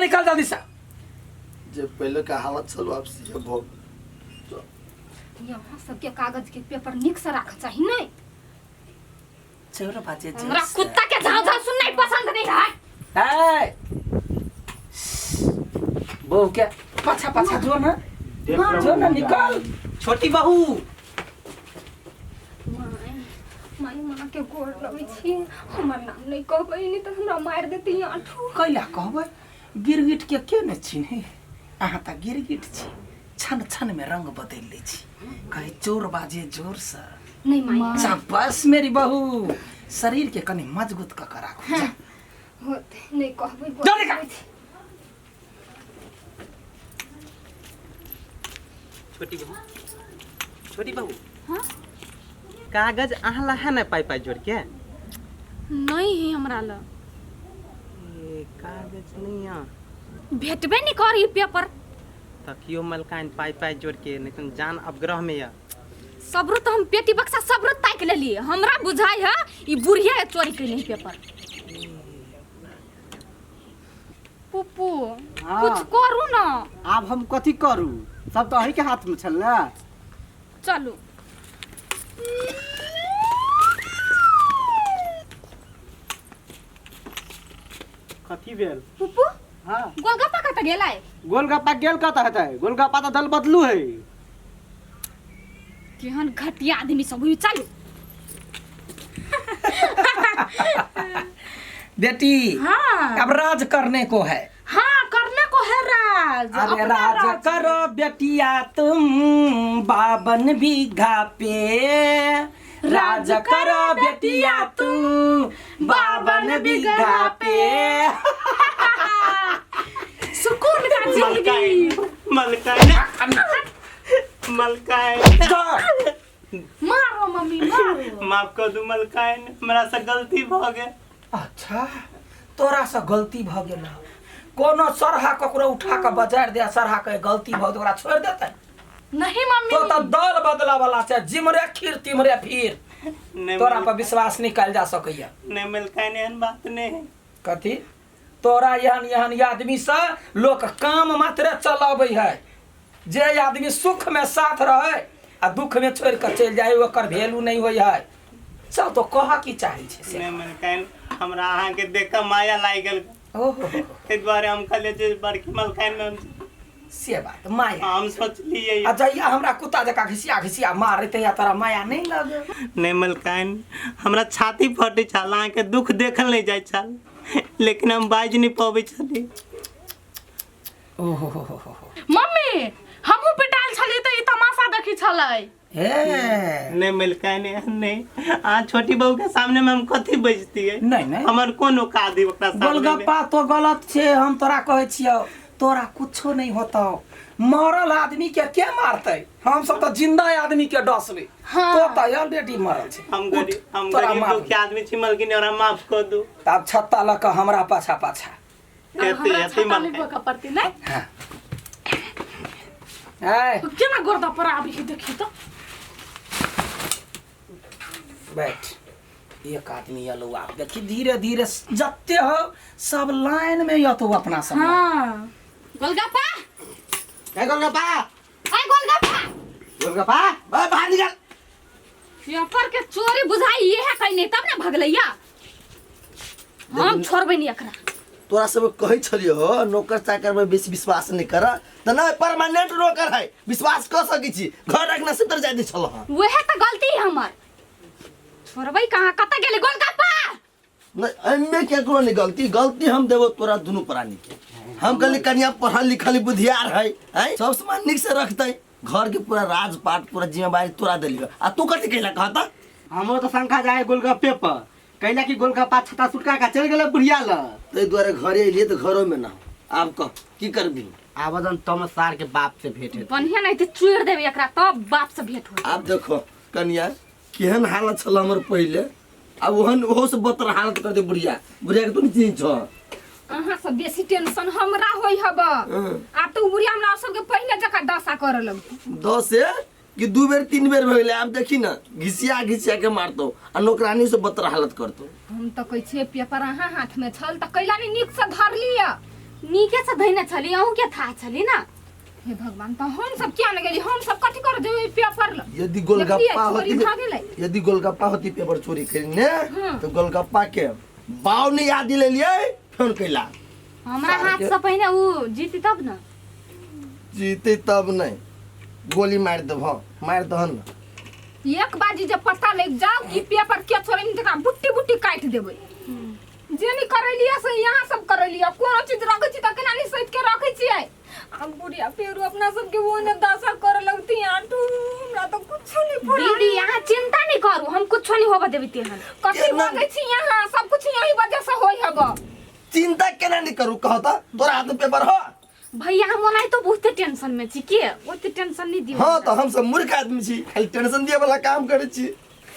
निकल जल्दी से। जे पहिले के हालत छल वापसी के भऽ गेल। यहाँ सबके कागज के पेपर नीक से राख चाही नहीं। चोर बाजे जोर हमरा से। कुत्ता के झाँझ झाँझ सुननाइ पसंद नहीं है। ए बहू के पाछा पाछा जो ना, जो ना निकल। छोटी बहू माय माय, माँ के गोर लगै छी, हमर नाम नहीं कहबै नहीं तऽ हमरा मारि देती आठू। कैला कहबै? गिरगिट के के ने चिन्हे? अहाँ तऽ गिरगिट छी, क्षण क्षण में रंग बदलि लै छी। कहे चोर बाजे जोर से। नहीं माय। शाबाश मेरी बहू, शरीर के कनि मजबूत कऽ के राखू। जा। होते नहीं कहबै, गोर जा निकाल। लगै छी। छोटी बहू, छोटी बहू। हाँ? कागज अहाँ ला है ना पाई पाई जोड़ के? नहीं है हमरा ला। ए, कागज नहीं है। भेटबे नहीं करी पेपर। तकियो मलकाइन पाई पाई जोड़ के, नहीं तो जान अवग्रह में या। सबरो तो हम पेटी बक्सा सबरो ताक लेलिए, हमरा बुझाई है ई बुढ़िया के चोरी कैले पेपर। पुप्पू। हाँ। कुछ करू ना। आब हम कथी करू, सब तो अहीं के हाथ में छल ना। चलू। कथी भेल? पुप्पू। हाँ। गोलगप्पा कतऽ गेलै? गोलगप्पा गेल कतऽ हेतै? गोलगप्पा तऽ दल बदलू है। केहन घटिया आदमी सब हुई। चलू बेटी। हाँ। अब राज करने को है। हाँ, करने को है राज। अरे अपना राज राज करो बेटिया तुम 52 बीघा पे, राज करो बेटिया तुम 52 बीघा पे। सुकून का जिंदगी। मलकाइन, मलकाइन। जा। मारो मम्मी मारो। माफ कर दू मलकाइन, हमरा से गलती भ गेल। अच्छा, तोरा से गलती भ गेल। कोनो सरहा ककरो उठा के बजार दे, सरहा के गलती भ गेल ओकरा छोड़ देतै? नहीं मम्मी। तो त दल बदला वाला छै, जिमरे खीर तिमरे फिर। नहीं। तोरा पर विश्वास नहीं कयल जा सकैया। नहीं मलकाइन, एहन बात नहीं है। कथी? तोरा एहन एहन आदमी से लोक काम मात्र चलाबै है। जे आदमी सुख में साथ रहे आ दुख में छोड़ के चलि जाए, ओकर वैल्यू नहीं होइ है। चल, तो कह की चाहे छै से? नहीं मलकाइन, हमरा अहाँ के देख के माया लागि गेल। ओहो। ताहि दुआरे हम कहलियै जे बड़की मलकाइन में हम से बात माया। हम सोचलियै। आ जहिया हमरा कुत्ता जकाँ घिसिया घिसिया मारे तहिया तोरा माया नहीं लगे? नहीं मलकाइन, हमरा छाती फटै छल, अहाँके दुख देखल नहीं जाइ छल, लेकिन हम बाजि नहीं पबै छली। ओहो हो हो हो। मम्मी, हमहूँ पिटायल छलियै तऽ ई तमाशा देखी छलै। हे। नहीं मलकाइन, एहन नहीं। अहाँ छोटी बहू के सामने में हम कथी बजतियै? नहीं, नहीं। हमर कोन औकात है ओकरा सामने में? गोलगप्पा तो गलत छे, हम तोरा कहै छियौ, तोरा कुछो नहीं होतौ। मरल आदमी के के मारतै? हम सब तऽ जिंदा आदमी के डसबै। हाँ। तो तऽ ऑलरेडी मरल छै। हम उठ, गरीब, हम तोरा गरीब मार। दुखी आदमी छी मलकिन, ओकरा माफ कर दू। आब छत्ता लऽ कऽ हमरा पाछा पाछा। आब एते हमरा एते छत्ता नहि मलकाइन। भोकऽ पड़तै नहि? हाँ। ऐ, केना गोरदा पर आबी है देखियौ तऽ। बैठ। एक आदमी एलौ, आब देखी धीरे धीरे जते हो सब लाइन में यतो अपना सब। हाँ। गोलगप्पा। ए गोलगप्पा। ए गोलगप्पा। गोलगप्पा, बा बाहर निकल। पेपर के चोरी बुझाई ये है कहीं नहीं तब ना भगलैया। हम छोड़बै नहीं एकरा। तोरा सब कहै छलियो हो, नौकर चाकर में बेसी विश्वास नहीं कर, त नहीं परमानेंट नौकर है, विश्वास कर सकै छी, घर रखना से तर जाय दै छल हँ। वह तो गलती है हमर। छोड़बै कहाँ? कतऽ गेलै गोलगप्पा? नहीं, एहिमे केकरो नहीं गलती, गलती हम देबो तोरा दुनू प्राणी के। हम कहली कनिया पढ़ल लिखल बुधियार है, हैं, सब सामान नीक से रखतै, घर के पूरा राजपाट पूरा जिम्मेवारी तोरा देलियो, आ तू कथी कैला कहता? हमरो तऽ शंका जाए गोलगप्पे पर, कैला कि गोलगप्पा छता सुटका का चलि गेलै बुढ़िया लग। ताहि दुआरे घरे एलियै तऽ घरोमे ना। आब कह की करबी? आवेदन तम सार के बाप से भेंट हेतै। बढ़िया नहीं तो चोर देबै एकरा तब बाप से भेंट होई। आब देखो कनिया केहन हालत छल हमर पहिले, आब ओहन ओहो से बदतर हालत कर दे बुढ़िया। बुढ़िया के तू नहीं चिन्ह छ। अहाँ सब बेसी टेंशन हमरा होई हब। आब तो बुढ़िया हमरा सबके पहिले जकाँ दशा करऽ लगतै। दस से कि 2 बेर 3 बेर भऽ गेलै, आब देखी ना घिसिया घिसिया के मारतौ आ नौकरानी से बदतर हालत करतौ। हम तऽ कहै छियै पेपर अहाँ हाथमे छल तऽ कैला नहि नीकसँ धर लिअ। नीके से धैने छली अहूँ के था छली ना। हे भगवान, तऽ हम सब किया ने गेली? हम सब कथी कर जेबै पेपर ल? यदि गोलगप्पा देखलियै, होती चोरी भऽ गेलै। यदि गोलगप्पा होती पेपर चोरी करी ने तो गोलगप्पा के बाव नहीं याद ले लिए फोन कैला। हमरा हाथ से पहिने उ जीती तब न। जीते तब नहीं, गोली मार देबह, मार दहन न। एक बाजी जब पता लग जाओ कि पेपर के चोरी ने तकरा बुट्टी बुट्टी काटि देबै। जे नहीं करैलियै से यहाँ सब करैलियै। कोनो चीज रखै छी तऽ केना नहीं सैत के रखै छियै? आ बुढ़िया फेरो अपना सबके वो ने दशा करे लगती। आटू हमरा तऽ कुछो नहीं फुराय। दीदी यहाँ चिंता नहीं करू, हम कुछो नहीं होबे देबै तेहन। कथी केना- मांगै छी यहाँ? सब कुछ यही वजह से होय हब। चिंता केना नहीं करू कहता, तोरा हाथ में पेपर हो। भैया हम ओनाहितो तो बहुते टेंशन में छी, के ओते टेंशन नहीं दियो। हाँ तो हम सब मूर्ख आदमी छी, खाली टेंशन दिए वाला काम करे छी।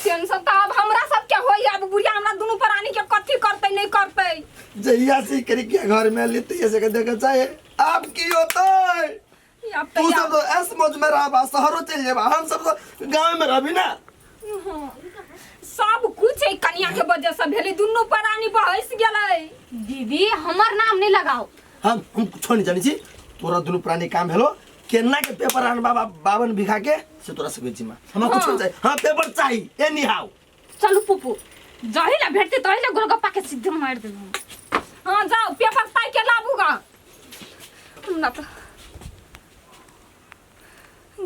टेंशन तऽ आब हमरा सबके होय। आब बुढ़िया हमरा दुनू प्राणी के कथी करतै नहीं करतै। जहिया से करी के घर में ली तहिया से के देखे चाहे आप की होतै। आब तऽ तू सब तो ऐस मौज में रहबा, शहरो चल जेबा, हम सब तो गांव में रहबी ना। सब कुछ एहि कनिया के वजह से भेलै, दुनू प्राणी बहस गेलै। दीदी हमर नाम नहीं लगाओ। हम कुछो नहीं जानी छी, तोरा दुनू प्राणी काम भेलो केना के पेपर आन बाबा 52 बीघा के से तोरा सबके जिम्मा। हमरा कुछो नहीं चाहिए, हाँ पेपर चाहिए एनी how. चलू पुपू, जही ला भेटते तही ला गोलगप्पा के सीधे मार देबो। हाँ जाओ पेपर ताकि के लाबू गा। हमरा तऽ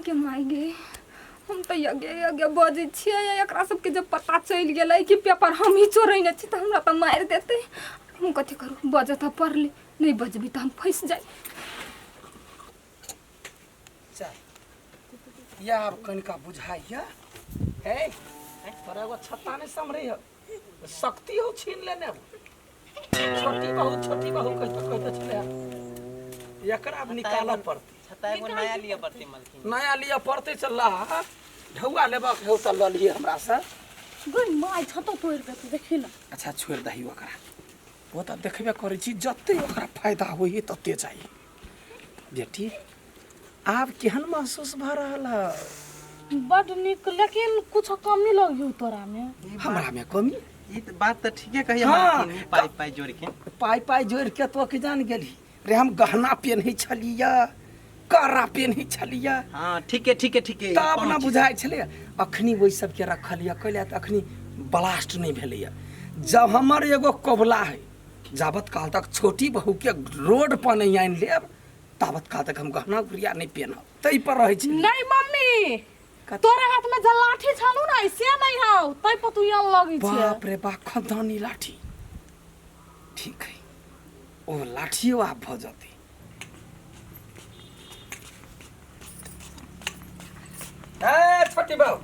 के माय गे, हम तऽ यगे यगे बजै छियै। एकरा सबके जब पता चलि गेलै कि पेपर हम ही चोरैने छी तऽ हमरा तऽ मारि देतै। हम कथी करू? बजऽ तऽ पड़लै, नहीं बजबी तऽ हम फँसि जाय। चल या आब कनिका बुझाइया। हे तोरा एगो छत्ता नहीं सम्हरै हो, शक्ति हो छीन लेने हो। छोटी बहू छोटी बहू कहते कहते छलै, एकरा आब निकालऽ पड़तै। छत्ता एगो नया लिअ पड़तै मलकिन। नया लिअ पड़तै। चल ढौआ लेबक हौ तऽ लऽ लिअ हमरा से। गई माय छतो तोड़ि देतै, देखी ना। अच्छा छोड़ि दही ओकरा, ओ तऽ देखबे करै छी जते ओकरा फायदा होइ तते जाइ। बेटी आब केहन महसूस भऽ रहल है? बड नीक, लेकिन कुछ कमी लगियो तोरा में। हमरा में कमी? ई त बात त ठीके कहिए हाँ। मलकिन, पाई पाई जोड़ के। पाई पाई जोड़ के तो के जान गेली रे, हम गहना पेन्है छलियै, कड़ा पेन्है छलियै। हाँ ठीके ठीके ठीके। तब न बुझाइ छलै। अखनी ओहि सबके रखल यऽ कैला तऽ अखनी ब्लास्ट नहि भेलैया। जब हमर एगो कबुला है, जाबत काल तक छोटी बहू के रोड पर नहीं आनि लेब ताबत काल तक हम गहना गुड़िया नहीं पेनब, ताहि पर रहै छी। नहीं मम्मी, तोरा हाथ में जे लाठी छलू ना से नहीं हौ, तै पर तू यहाँ लगै छै। बाप रे बाप, खदानी लाठी। ठीक है, ओ लाठियो आब भऽ जेतै। ए छोटी बहू,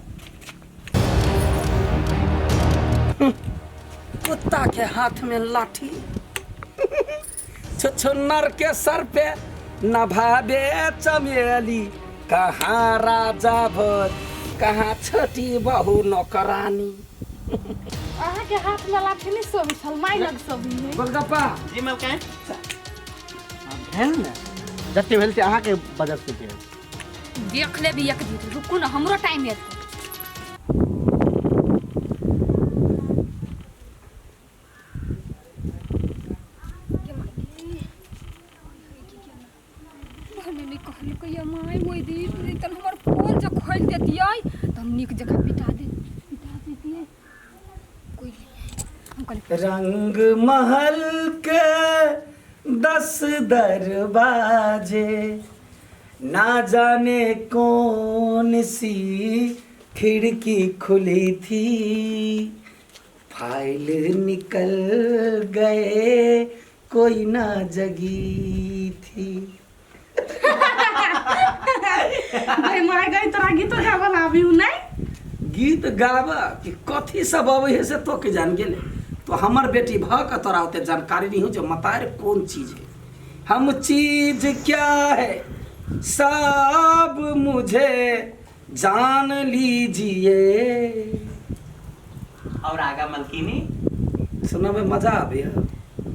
कुत्ता के हाथ में लाठी, छुछुन्नर के सर पे नभाबे चमेली, कहाँ राजा भोज कहाँ छोटी बहू नौकरानी। अहाँ के हाथ में लाठी नहीं शोभी छल, माय लग शोभी है। गोलगप्पा जी मलकाइन। भेल ने जते भेल से अहाँ के वजह से भेल। देख लेबी एक दिन, रुकू ना हमरो टाइम एतै। भने नहि कहलकै ये my ओहि दिन, नहि तऽ हमर पोल जे खोलि देतियै तऽ हम नीक जकाँ पिटा दैतियै। कोइ नहि, हम कहलियै रंग महल के 10 दरवाजे, ना जाने कौन सी खिड़की खुली थी, फाइल निकल गए कोई ना जगी थी। गई माय गई, तोरा गीतो गावल आबी नहीं? गीत गाबा कि कथी सब अबै है से तो के जान गेले। तो हमर बेटी भ के तोरा ओते जानकारी नहीं हो जो मतार कौन चीज है। हम चीज क्या है सब मुझे जान लीजिए। और आगा मलकिनी सुनबे में मजा आबे है।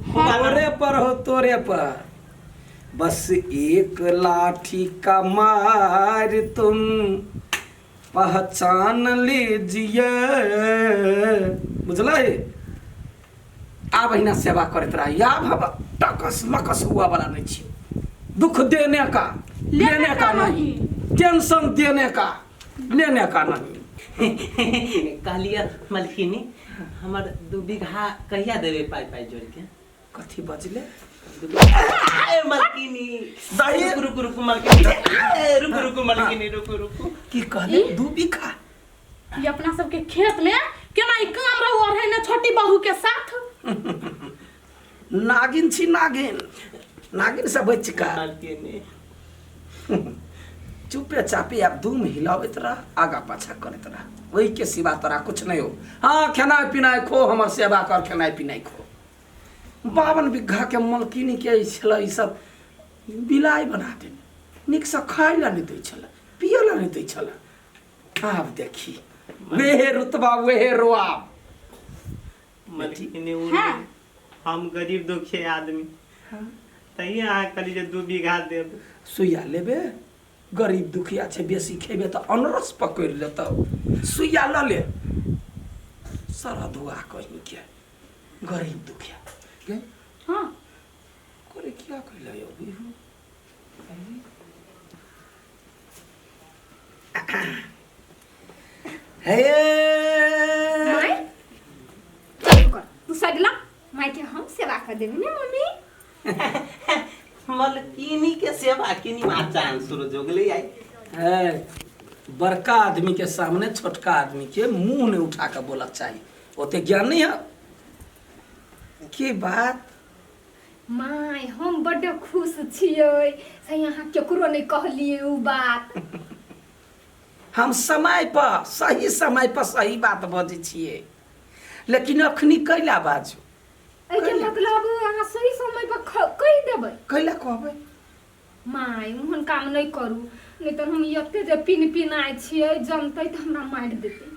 तोरे पर हो तोरे पर, बस एक लाठी का मार तुम पहचान लीजिए। बुझलै? आब अहिना सेवा करैत रह। आब हम टकस मकस हुआ वाला नहीं छी। दुख देने का लेने का नहीं, टेंशन देने का लेने का नहीं। कहलिए मलकिनी हमर 2 बीघा कहिया देबे पाई पाई जोड़ के? कथी बजले? आए मलकिनी दही रुक रुक रुक मलकिनी, आए, रुक रुक मलकिनी, रुक रुक। की कहले 2 बीघा? ये अपना सबके खेत में केना ई काम रहू और है ना छोटी बहू के साथ। नागिन छी नागिन, नागिन से बच का मलकिनी चुपे चापे आब दुम हिलाबैत रह, आगा पाछा करैत रह, ओहि के सिवा तोरा कुछ नहीं हो। हाँ खेनाइ पिनाइ खो, हमर सेवा कर, खेनाइ पिनाइ खो। 52 बीघा के मलकिनी के छलै ई सब बिलाइ बना देने, नीकसँ खाइ लए नहि दै छलै, पियै लए नहि दै छलै। आब देखी वेहे रुतबा वेहे रोआब। मलकिनी हम गरीब दुखी आदमी, तैयो अहाँ कहली जे 2 बीघा देब। सुइया लेबे? गरीब दुखिया छै, बेसी खेबे तऽ अनरस पकड़ि लेतौ। सुइया लऽ ले सरधुआ कहीं के, गरीब दुखिया गे। हाँ करे क्या कहले अभी हो? हे माय चुप कर, तू साइड ला, माय के हम सेवा कर देबे ने मम्मी। मलकिनी के सेवा किनी मा चांद सूरज उगले आई। है बड़का आदमी के सामने छोटका आदमी के मुंह नहीं उठा के बोलक चाहिए, ओते ज्ञान नहीं है की बात। माय हम बड्ड खुश छियै से यहाँ केकरो नहीं कहलियै उ बात। हम समय पर सही समय पर सही बात बजै छियै, लेकिन अखनी कैला बाजू? एहिके मतलब अहाँ सही समय पर कहि देबै? कैला कहबै? माय ओहन काम नहीं करू, नहीं तऽ हम एते जे पिन पिनाइ छियै जनतै तऽ हमरा मारि देतै।